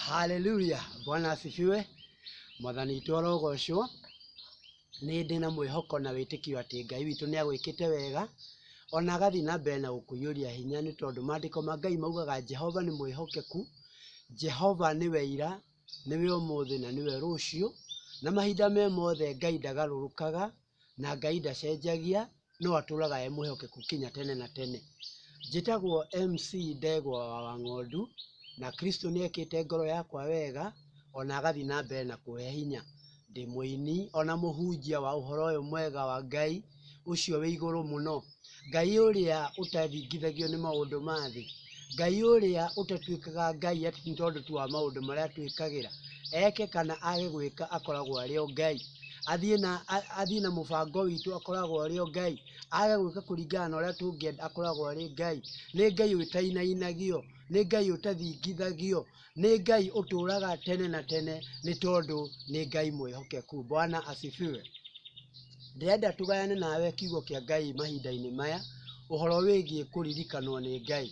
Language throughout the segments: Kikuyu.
Haleluya, Bwana asifiwe. Mwathani witũ arogocwo. Nĩ ndĩ na mwĩhoko na wĩtĩkio atĩ Ngai witũ nĩ agwĩkĩte wega, ona agathiĩ na mbere na gũkũiyũria hinya nĩ tondũ maandĩko ma Ngai maugaga Jehova nĩ mwĩhokeku, Jehova nĩwe ira, nĩwe ũmũthĩ na nĩwe rũciũ, na mahinda me mothe Ngai ndagarũrũkaga, na Ngai ndacenjagia, no atũraga e mwĩhokeku kinya tene na tene. Njĩtagwo MC Ndegwa wa Wang'ondu, na Kristo nĩ ekĩte ngoro yakwa wega, ona agathiĩ na mbere na kũhe hinya. Ndĩ mũini ona mũhunjia wa ũhoro ũyũ mwega wa Ngai ũcio wĩ igũrũ mũno. Ngai ũrĩa ũtathingithagio nĩ maũndũ ma thĩ. Ngai ũrĩa ũtatuĩkaga Ngai atĩ nĩ tondũ tu wa maũndũ marĩa atwĩkagĩra. Eke kana age gwĩka akoragwo arĩ o Ngai. Athiĩ na, athiĩ na mũbango witũ akoragwo arĩ o Ngai. Age gwĩka kũringana na ũrĩa tũngĩenda akoragwo arĩ Ngai. Nĩ Ngai ũtainainagio, nĩ Ngai ũtathingithagio, nĩ Ngai ũtũraga tene na tene nĩ tondũ nĩ Ngai mwĩhokeku. Bwana asifiwe. Ndĩrenda tũgayane nawe kiugo kĩa Ngai mahinda-inĩ maya, ũhoro wĩgiĩ kũririkanwo nĩ Ngai.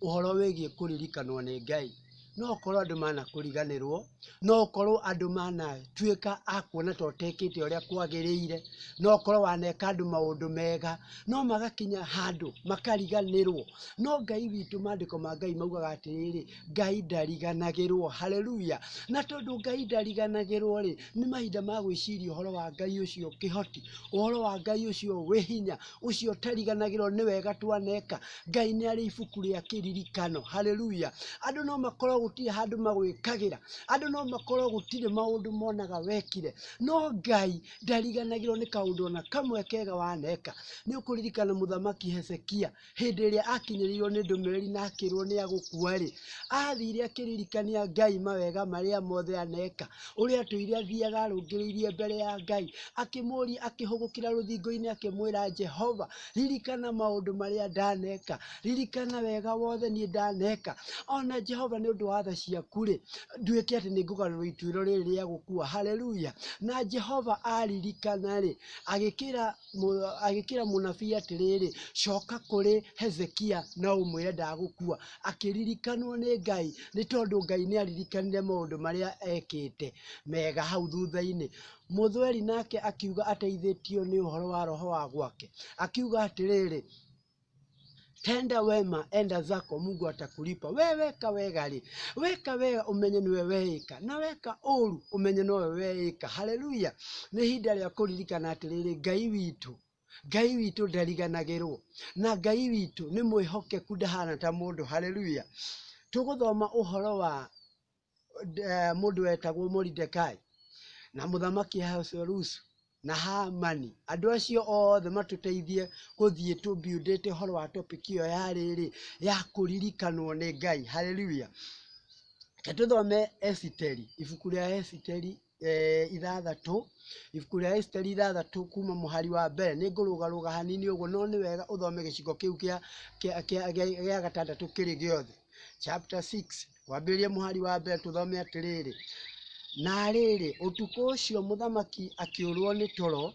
Ũhoro wĩgiĩ kũririkanwo nĩ Ngai. No ũkorwo andũ manakũriganĩrwo, no ũkorwo andũ manatuĩka a kuona ta ũtekĩte ũrĩa kwagĩrĩire, no ũkorwo waneka andũ maũndũ mega, no magakinya handũ makariganĩrwo. No Ngai witũ maandĩko ma Ngai maugaga atĩrĩrĩ, Ngai ndariganagĩrwo. Haleluya! Na tondũ Ngai ndariganagĩrwo rĩ, nĩ mahinda ma gwĩciria ũhoro wa Ngai ũcio kĩhoti, ũhoro wa Ngai ũcio wĩ hinya, ũcio ũtariganagĩrwo nĩ wega twaneka. Ngai nĩ arĩ ibuku rĩa kĩririkano. Haleluya! Andũ no makorwo gũtirĩ handũ magwĩkagĩra, andũ no makorwo gũtirĩ maũndũ monaga wekire, no Ngai ndariganagĩrwo nĩ kaũndũ ona kamwe kega waneka. Nĩ ũkũririkana mũthamaki Hezekia hĩndĩ ĩrĩa akinyĩrĩirwo nĩ ndũmĩrĩri na akĩrwo nĩ agũkua-rĩ, athire akĩririkania Ngai mawega marĩa mothe aneka, ũrĩa atũire athiaga arũngĩrĩirie mbere ya Ngai, akĩmũria akĩhũgũkĩra rũthingo-inĩ akĩmwĩra Jehova, ririkana maũndũ marĩa ndaneka, ririkana wega wothe niĩ ndaneka, ona Jehova nĩ ũndũ wa tha ciaku-rĩ, nduĩke atĩ nĩ ngũgarũrwo ituĩro rĩrĩ rĩa gũkua. Haleluya! Na Jehova aririkana-rĩ, agĩkĩra agĩkĩra mũnabii atĩrĩrĩ, coka kũrĩ Hezekia na ũmwĩre ndagũkua. Akĩririkanwo nĩ Ngai nĩ tondũ Ngai nĩ aririkanire maũndũ marĩa ekĩte mega hau thutha-inĩ. Mũthweri nake akiuga ateithĩtio nĩ ũhoro wa roho wa gwake, akiuga atĩrĩrĩ, tenda wema enda zako Mungu atakulipa. We weka wega rĩ, weka wega ũmenye nĩwe weĩka, na weka ũru ũmenye nowe weĩka. Haleluya! Nĩ ihinda rĩa kũririkana atĩrĩrĩ, Ngai witũ, Ngai witũ ndariganagĩrwo, na Ngai witũ nĩ mwĩhokeku ndahana ta mũndũ. Haleluya! Tũgũthoma ũhoro wa mũndũ wetagwo Moridekai na mũthamaki Ahasuerusu na Hamani. Andũ acio othe matũteithie gũthiĩ tũmbiũndĩte ũhoro wa topic ĩyo ya rĩrĩ ya kũririkanwo nĩ Ngai. Haleluya. Reke tũthome Esiteri, ibuku rĩa Esiteri ithathatũ, ibuku rĩa Esiteri ithathatũ kuma mũhari wa mbere. Nĩ ngũrũgarũga hanini ũguo no nĩ wega ũthome gĩcigo kĩu gĩa gatandatũ kĩrĩ gĩothe. Chapter 6 kwambĩrĩria mũhari wa mbere tũthome atĩrĩrĩ, na rĩrĩ, ũtukũ ũcio mũthamaki akĩũrwo nĩ toro,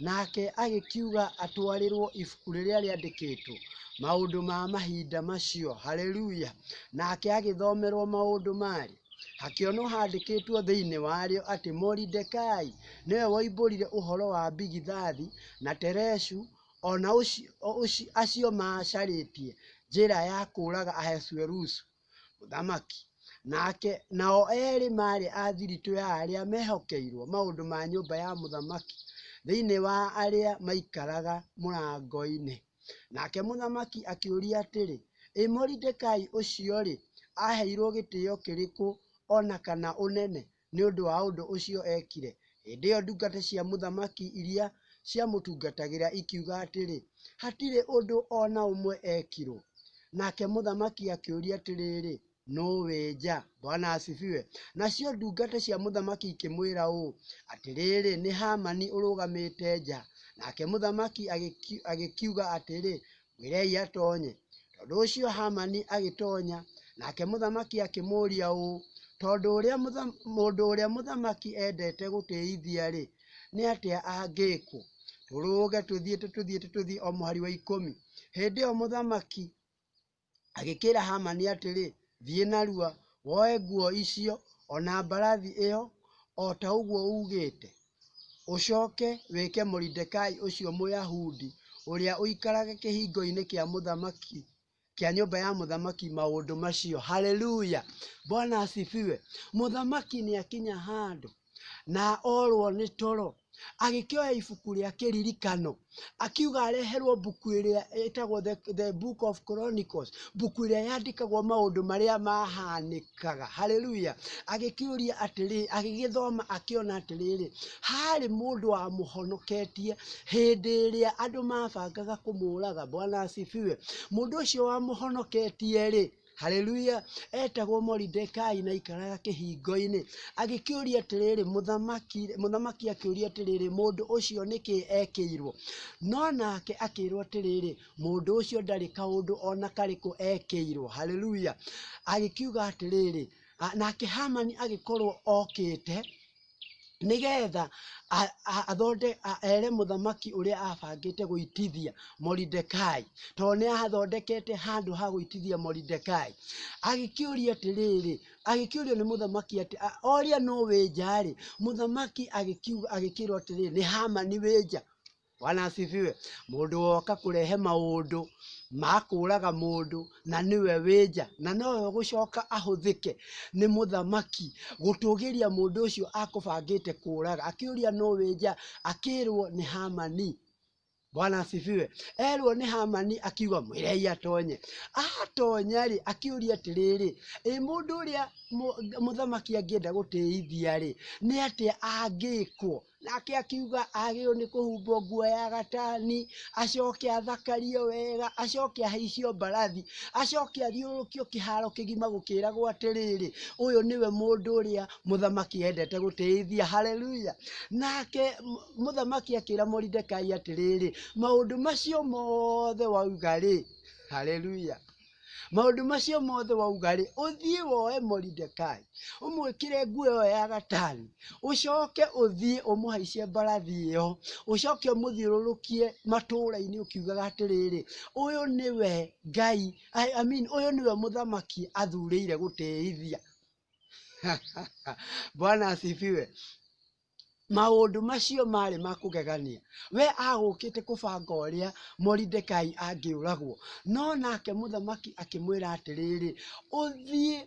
nake agĩkiuga atwarĩrwo ibuku rĩrĩa rĩandĩkĩtwo maũndũ ma mahinda macio. Haleluya! Nake agĩthomerwo maũndũ marĩ. Hakĩonwo handĩkĩtwo thĩinĩ warĩo atĩ Moridekai nĩwe woimbũrire ũhoro wa Bigithathi na Tereshu, o na acio maacarĩtie njĩra ya kũũraga Ahasuerusu mũthamaki. Nake, nao erĩ maarĩ a thiritũ ya arĩa mehokeirwo maũndũ ma nyũmba ya mũthamaki thĩinĩ wa arĩa maikaraga mũrango-inĩ. Nake mũthamaki akĩũria atĩrĩ, Ĩ Moridekai ũcio-rĩ, aaheirwo gĩtĩo kĩrĩkũ o na kana ũnene nĩ ũndũ wa ũndũ ũcio eekire? Hĩndĩ ĩyo ndungata cia mũthamaki iria ciamũtungatagĩra ikiuga atĩrĩ, Hatirĩ ũndũ o na ũmwe eekirwo. Nake mũthamaki akĩũria atĩrĩrĩ, Nũũ wĩ nja? Bwana asifiwe. Nacio ndungata cia mũthamaki ikĩmwĩra ũũ, Atĩrĩrĩ, nĩ Hamani ũrũgamĩte nja. Nake mũthamaki agĩkiuga atĩrĩ, Mwĩrei atonye. Tondũ ũcio Hamani agĩtonya, nake mũthamaki akĩmũũria ũũ, Tondũ ũrĩa mũndũ ũrĩa mũthamaki endete gũtĩithia-rĩ, nĩ atĩa angĩĩkwo? Tũrũge tũthiĩte tũthiĩte tũthiĩ o mũhari wa ikũmi. Hĩndĩ ĩyo mũthamaki agĩkĩĩra Hamani atĩrĩ, Thiĩ narua, Woe nguo icio, o na mbarathi ĩo, o ta ũguo uugĩte, ũcoke wĩke Moridekai ũcio Mũyahudi, ũrĩa ũikaraga kĩhingo-inĩ kĩa mũthamaki, kĩa nyũmba ya mũthamaki maũndũ macio. Haleluya! Bwana asifiwe. Mũthamaki nĩ akinya handũ na orwo nĩ toro, agĩkĩoya ibuku rĩa kĩririkano, akiuga areherwo mbuku ĩrĩa ĩtagwo the Book of Chronicles, mbuku ĩrĩa yandĩkagwo maũndũ marĩa mahanĩkaga. Haleluya! Agĩkĩũria atĩrĩ, agĩgĩthoma akĩona atĩrĩrĩ, harĩ mũndũ wamũhonoketie hĩndĩ ĩrĩa andũ mabangaga kũmũraga. Bwana asifiwe. Mũndũ ũcio wamũhonoketie rĩ, Haleluya! Etagwo Moridekai na aikaraga kĩhingo-inĩ. Agĩkĩũria atĩrĩrĩ, mũthamaki, mũthamaki akĩũria atĩrĩrĩ, mũndũ ũcio nĩkĩ ekĩirwo? No nake akĩrwo atĩrĩrĩ, mũndũ ũcio ndarĩ kaũndũ ona karĩkũ ekĩirwo. Haleluya! Agĩkiuga atĩrĩrĩ, nake Hamani agĩkorwo okĩte nĩgetha ere mũthamaki ũrĩa abangĩte gũitithia Moridekai, tondũ nĩ athondekete handũ ha gũitithia Moridekai. Agĩkĩũria atĩrĩrĩ, agĩkĩũrio nĩ mũthamaki atĩ, oria nũ wĩ nja rĩ, mũthamaki agĩkiuga agĩkĩrwo atĩrĩrĩ, nĩ Hamani wĩ nja. Bwana asifiwe. Mũndũ woka kũrehe maũndũ ma kũraga mũndũ na nĩwe wĩ nja na nowe ũgũcoka ahũthĩke nĩ mũthamaki gũtũgĩria mũndũ ũcio akũbangĩte kũraga. Akĩũria nũ wĩ nja, akĩrwo nĩ Hamani. Bwana asifiwe. Erwo nĩ Hamani akiuga mwĩrei atonye. Atonya rĩ, akĩũria atĩrĩrĩ, ĩ mũndũ ũrĩa mũthamaki angĩenda gũtĩithia rĩ, nĩ atĩa angĩkwo? Nake akiuga agĩrĩirwo nĩ kũhumbwo nguo ya gatani, acoke athakario wega, acoke ahaicio mbarathi, acoke athiũrũrũkio kĩharo kĩgima gũkĩragwo atĩrĩrĩ, ũyũ nĩwe mũndũ ũrĩa mũthamaki endete gũtĩithia, haleluya. Nake mũthamaki akĩra Moridekai atĩrĩrĩ, maũndũ macio mothe wauga rĩ, haleluya. Maũndũ macio mothe wauga-rĩ, ũthiĩ woe Moridekai, ũmwĩkĩre nguo ĩyo ya gatani, ũcoke ũthiĩ ũmũhaicie mbarathi ĩyo, ũcoke ũmũthiũrũrũkie matũũra-inĩ ũkiugaga atĩrĩrĩ, ũyũ nĩwe Ngai, I mean, ũyũ nĩwe mũthamaki athurĩire gũtĩithia. Bwana asifiwe. Maũndũ macio maarĩ ma kũgegania. We agũkĩte kũbanga ũrĩa Moridekai angĩũragwo. No nake mũthamaki akĩmwĩra atĩrĩrĩ, ũthiĩ,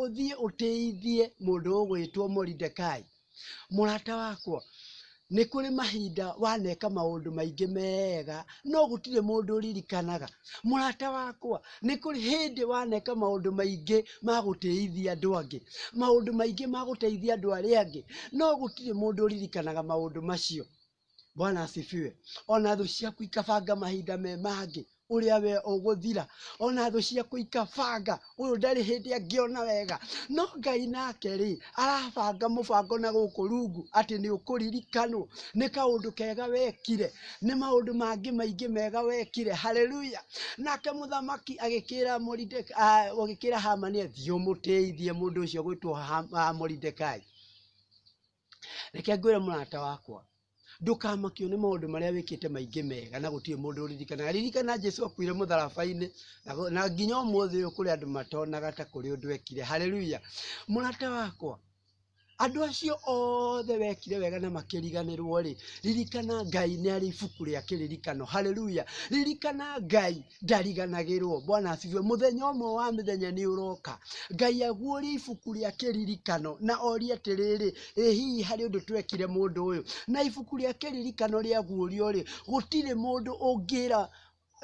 ũthiĩ ũtĩithie mũndũ ũgwĩtwo Moridekai. Mũrata wakwa, Nĩ kũrĩ mahinda waneka maũndũ maingĩ mega, no gũtirĩ mũndũ ũririkanaga. Mũrata wakwa, nĩ kũrĩ hĩndĩ waneka maũndũ maingĩ ma gũtĩithia andũ angĩ, maũndũ maingĩ ma gũteithia andũ arĩa angĩ, no gũtirĩ mũndũ ũririkanaga maũndũ macio. Bwana asifiwe. Ona thũ ciaku ikabanga mahinda me mangĩ. Ũrĩa we ũgũthira. Ona thũ ciaku ikabanga, ũyũ ndarĩ hĩndĩ angĩona wega. No Ngai nake rĩ, arabanga mũbango na gũkũ rungu atĩ nĩ ũkũririkanwo nĩ kaũndũ kega wekire, nĩ maũndũ mangĩ maingĩ mega wekire. Haleluya! Nake mũthamaki agĩkĩra agĩkĩra Hamani athiĩ ũmũtĩithie mũndũ ũcio ũgwĩtwo Moridekai. Reke ngwĩre mũrata wakwa, ndũkamakio nĩ maũndũ marĩa wĩkĩte maingĩ mega na gũtirĩ mũndũ ũririkanaga. Ririkana Jesu akuire mũtharaba-inĩ na nginya ũmũthĩ ũyũ kũrĩ andũ matonaga ta kũrĩ ũndũ ekire. Haleluya! Mũrata wakwa, andũ acio othe wekire wega na makĩriganĩrwo rĩ, ririkana Ngai nĩ arĩ ibuku rĩa kĩririkano. Haleluya! Ririkana Ngai ndariganagĩrwo. Bwana asifiwe. Mũthenya ũmwe wa mĩthenya nĩ ũroka Ngai aguũrie ibuku rĩa kĩririkano na orie atĩrĩrĩ, ĩ hihi harĩ ũndũ twekire mũndũ ũyũ? Na ibuku rĩa kĩririkano rĩaguũrio rĩ, gũtirĩ mũndũ ũngĩra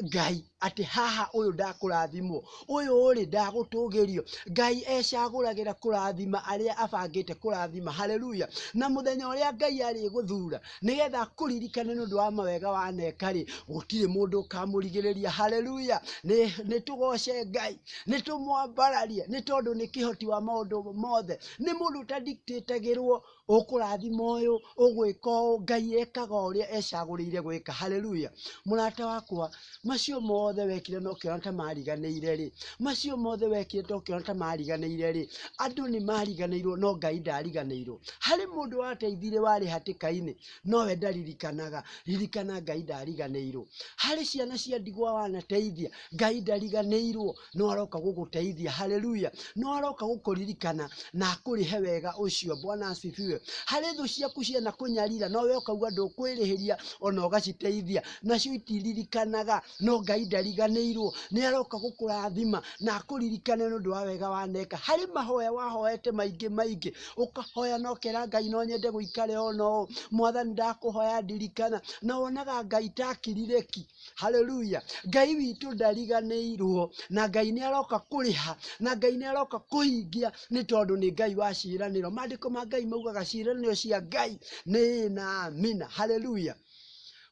Ngai atĩ haha ũyũ ndakũrathimwo, ũyũ rĩ ndagũtũgĩrio. Ngai ecagũragĩra kũrathima arĩa abangĩte kũrathima. Haleluya! Na mũthenya ũrĩa Ngai arĩgũthura nĩgetha akũririkane nĩ ũndũ wa mawega waneka rĩ, gũtirĩ mũndũ ũkamũrigĩrĩria. Haleluya! Nĩ tũgoce Ngai, nĩ tũmwambararie, nĩ tondũ nĩ kĩhoti wa maũndũ mothe. Nĩ mũndũ ũtadictatagĩrwo ũkũrathima ũyũ, ũgwĩka ũũ, Ngai ekaga ũrĩa ecagũrĩire gwĩka. Haleluya! Mũrata wakwa, macio mothe. mothe wekire na ũkĩona ta mariganĩire rĩ, macio mothe wekire ta ũkĩona ta mariganĩire rĩ, andũ nĩ mariganĩirwo no Ngai ndariganĩirwo. Harĩ mũndũ wateithire warĩ hatĩka-inĩ nowe ndaririkanaga, ririkana Ngai ndariganĩirwo. Harĩ ciana cia ndigwa wanateithia, Ngai ndariganĩirwo, no aroka gũgũteithia. Haleluya! No aroka gũkũririkana na akũrĩhe wega ũcio. Bwana asifiwe. Harĩ thũ ciaku cianakũnyarira nowe ũkauga ndũkwĩrĩhĩria ona ũgaciteithia, nacio itiririkanaga, no Ngai ndariganĩirwo, nĩ aroka gũkũrathima na akũririkane nĩ ũndũ wa wega waneka. Harĩ mahoya wahoete maingĩ maingĩ, ũkahoya na ũkera Ngai no nyende gũikare ona ũũ, Mwathani ndakũhoya ndirikana, na wonaga Ngai ta akirire ki. Haleluya! Ngai witũ ndariganĩirwo, na Ngai nĩ aroka kũrĩha, na Ngai nĩ aroka kũhingia, nĩ tondũ nĩ Ngai wa ciĩranĩro. Maandĩko ma Ngai maugaga ciĩranĩro cia Ngai nĩ ĩĩ na amina. Haleluya!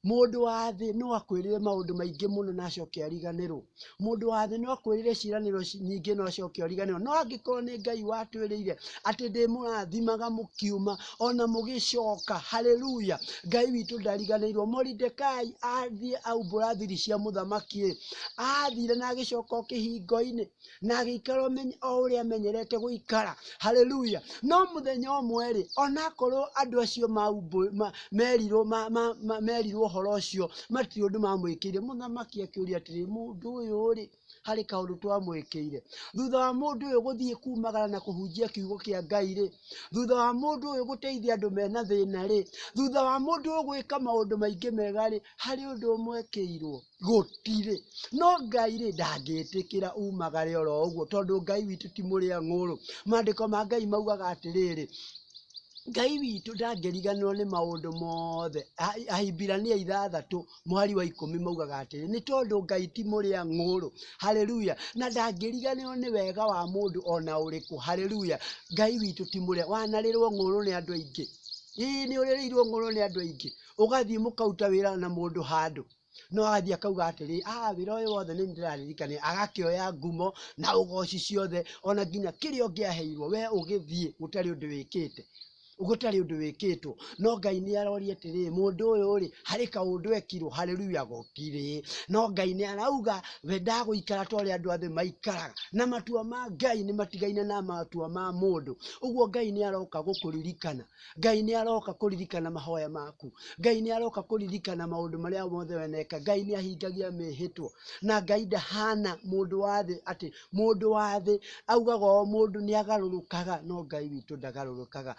Mũndũ wa thĩ no akwĩrĩre maũndũ maingĩ mũno na acoke ariganĩrwo. Mũndũ wa thĩ no akwĩrĩre ciĩranĩro nyingĩ no acoke ariganĩrwo. No angĩkorwo nĩ Ngai watwĩrĩire atĩ ndĩmũrathimaga mũkiuma ona mũgĩcoka, haleluya, Ngai witũ ndariganĩirwo. Moridekai athiĩ aumbũra thiri cia mũthamaki-ĩ, athire na agĩcoka o kĩhingo-inĩ na agĩikara o ũrĩa amenyerete gũikara, haleluya. No mũthenya ũmwe-rĩ, onakorwo andũ acio merirwo ũhoro ũcio matirĩ ũndũ mamwĩkĩire, mũthamaki akĩũria atĩrĩ, mũndũ ũyũ-rĩ, harĩ kaũndũ twamwĩkĩire? Thutha wa mũndũ ũyũ gũthiĩ kumagara na kũhunjia kiugo kĩa Ngai-rĩ, thutha wa mũndũ ũyũ gũteithia andũ mena thĩna-rĩ, thutha wa mũndũ ũyũ gwĩka maũndũ maingĩ mega-rĩ, harĩ ũndũ ũmwekĩirwo? Gũtirĩ. No Ngai-rĩ, ndangĩtĩkĩra umagare oro ũguo, tondũ Ngai witũ ti mũrĩa ng'ũrũ. Maandĩko ma Ngai maugaga atĩrĩrĩ, Ngai witũ ndangĩriganĩrwo nĩ maũndũ mothe. Ahibirania 6 mũhari wa 10 maugaga atĩrĩ, nĩ tondũ Ngai ti mũrĩa ng'ũrũ. Haleluya! Na ndangĩriganĩrwo nĩ wega wa mũndũ ona ũrĩkũ. Haleluya! Ngai witũ ti mũrĩa, wanarĩrwo ng'ũrũ nĩ andũ aingĩ. Ĩĩ nĩ ũrĩrĩirwo ng'ũrũ nĩ andũ aingĩ. Ũgathiĩ mũkaruta wĩra na mũndũ handũ, no agathiĩ akauga atĩrĩ, ah wĩra ũyũ wothe nĩ niĩ ndĩraririkania, agakĩoya ngumo na ũgoci ciothe, ona nginya kĩrĩa ũngĩaheirwo we ũgĩthiĩ gũtarĩ ũndũ wĩkĩte, gũtarĩ ũndũ wĩkĩtwo. No Ngai nĩ aroria atĩrĩrĩ, mũndũ ũyũ rĩ, harĩ kaũndũ ekirwo? Haleluya, gũtirĩ. No Ngai nĩ arauga we ndagũikara ta ũrĩa andũ a thĩ maikaraga, na matua ma Ngai nĩ matigaine na matua ma mũndũ. Ũguo Ngai nĩ aroka gũkũririkana. Ngai nĩ aroka kũririkana mahoya maku. Ngai nĩ aroka kũririkana maũndũ marĩa mothe weneka. Ngai nĩ ahingagia mĩhĩtwa. Na Ngai ndahana mũndũ wa thĩ atĩ mũndũ wa thĩ augaga o mũndũ nĩ agarũrũkaga, no Ngai witũ ndagarũrũkaga.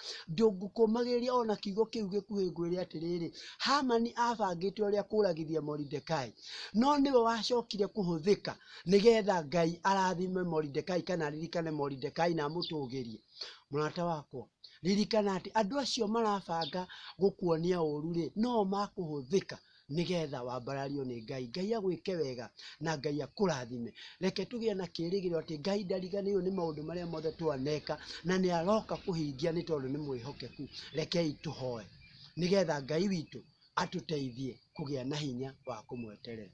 Ngũkũmagĩrĩria ona kiugo kĩu gĩkuhĩ ngwĩre atĩrĩrĩ, Hamani abangĩte ũrĩa kũragithia Moridekai, no nĩwe wacokire kũhũthĩka nĩgetha Ngai arathime Moridekai kana aririkane Moridekai na amũtũgĩrie. Mũrata wakwa, ririkana atĩ andũ acio marabanga gũkuonia ũru-rĩ, no o makũhũthĩka nĩgetha wambarario nĩ Ngai. Ngai agwĩke wega na Ngai akũrathime. Reke tũgĩe na kĩrĩgĩrĩro atĩ Ngai ndariganĩirwo nĩ maũndũ marĩa mothe twaneka na nĩ aroka kũhingia nĩ tondũ nĩ mwĩhokeku. Rekei tũhoe nĩgetha Ngai witũ atũteithie kũgĩa na hinya wa kũmweterera.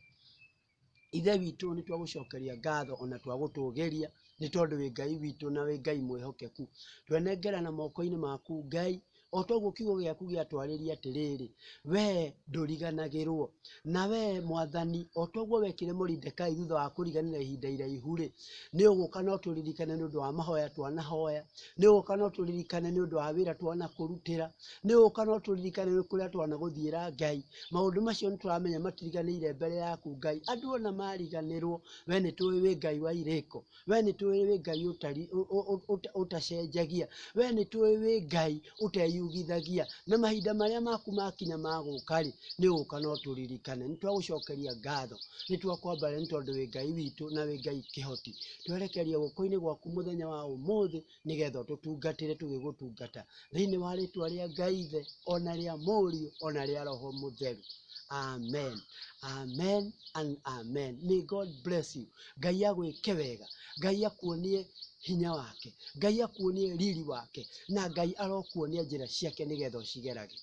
Ithe witũ nĩ twagũcokeria ngatho ona twagũtũgĩria nĩ tondũ wĩ Ngai witũ na wĩ Ngai mwĩhokeku. Twenengerana moko-inĩ maku Ngai, o toguo kiugo gĩaku gĩatwarĩria atĩrĩrĩ, we ndũriganagĩrwo. Na we Mwathani, o toguo wekire Moridekai thutha wa kũriganĩra ihinda iraihu-rĩ, nĩ ũgũka na ũtũririkane nĩ ũndũ wa mahoya twanahoya, nĩ ũgũka na ũtũririkane nĩ ũndũ wa wĩra twanakũrutĩra, Nĩ ũka no tũririkane nĩ kũrĩa twanagũthiĩra Ngai, maũndũ macio nĩ tũramenya matiriganĩire mbere yaku Ngai, andũ ona mariganĩrwo we nĩ tũĩ wĩ Ngai wa irĩko, we nĩ tũĩ wĩ Ngai ũtacenjagia, we nĩ tũĩ wĩ Ngai ũteyugithagia, na mahinda marĩa maku makinya ma gũka rĩ, nĩ ũgũka na ũtũririkane. Nĩ twagũcokeria ngatho, nĩ twakwambarĩra nĩ tondũ wĩ Ngai witũ na wĩ Ngai kĩhoti. Twerekeria guoko-inĩ gwaku mũthenya wa ũmũthĩ nĩgetha ũtũtungatĩre tũgĩgũtungata. Thĩinĩ wa rĩtwa rĩa Ngai Ithe, ona rĩa Mũriũ, ona rĩa Roho Mũtheru. Amen. Amen and amen. May God bless you. Ngai agwĩke wega. Ngai akuonie hinya wake. Ngai akuonie riri wake. Na Ngai arokuonia njĩra ciake nĩgetha ũcigerage.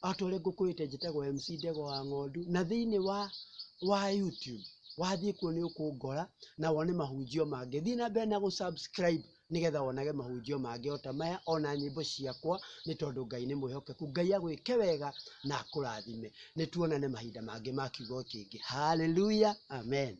O ta ũrĩa ngũkwĩrĩte njĩtagwo MC Ndegwa wa Ng'ondu, na thĩinĩ wa YouTube, wathiĩ kuo nĩ ũkũngora na wone mahunjio mangĩ. Thiĩ na mbere na gũ subscribe nĩgetha wonage mahunjio mangĩ o ta maya ona nyĩmbo ciakwa nĩ tondũ Ngai nĩ mwĩhokeku. Ngai agwĩke wega na akũrathime. Nĩ tuonane mahinda mangĩ ma kiugo kĩngĩ. Hallelujah, amen.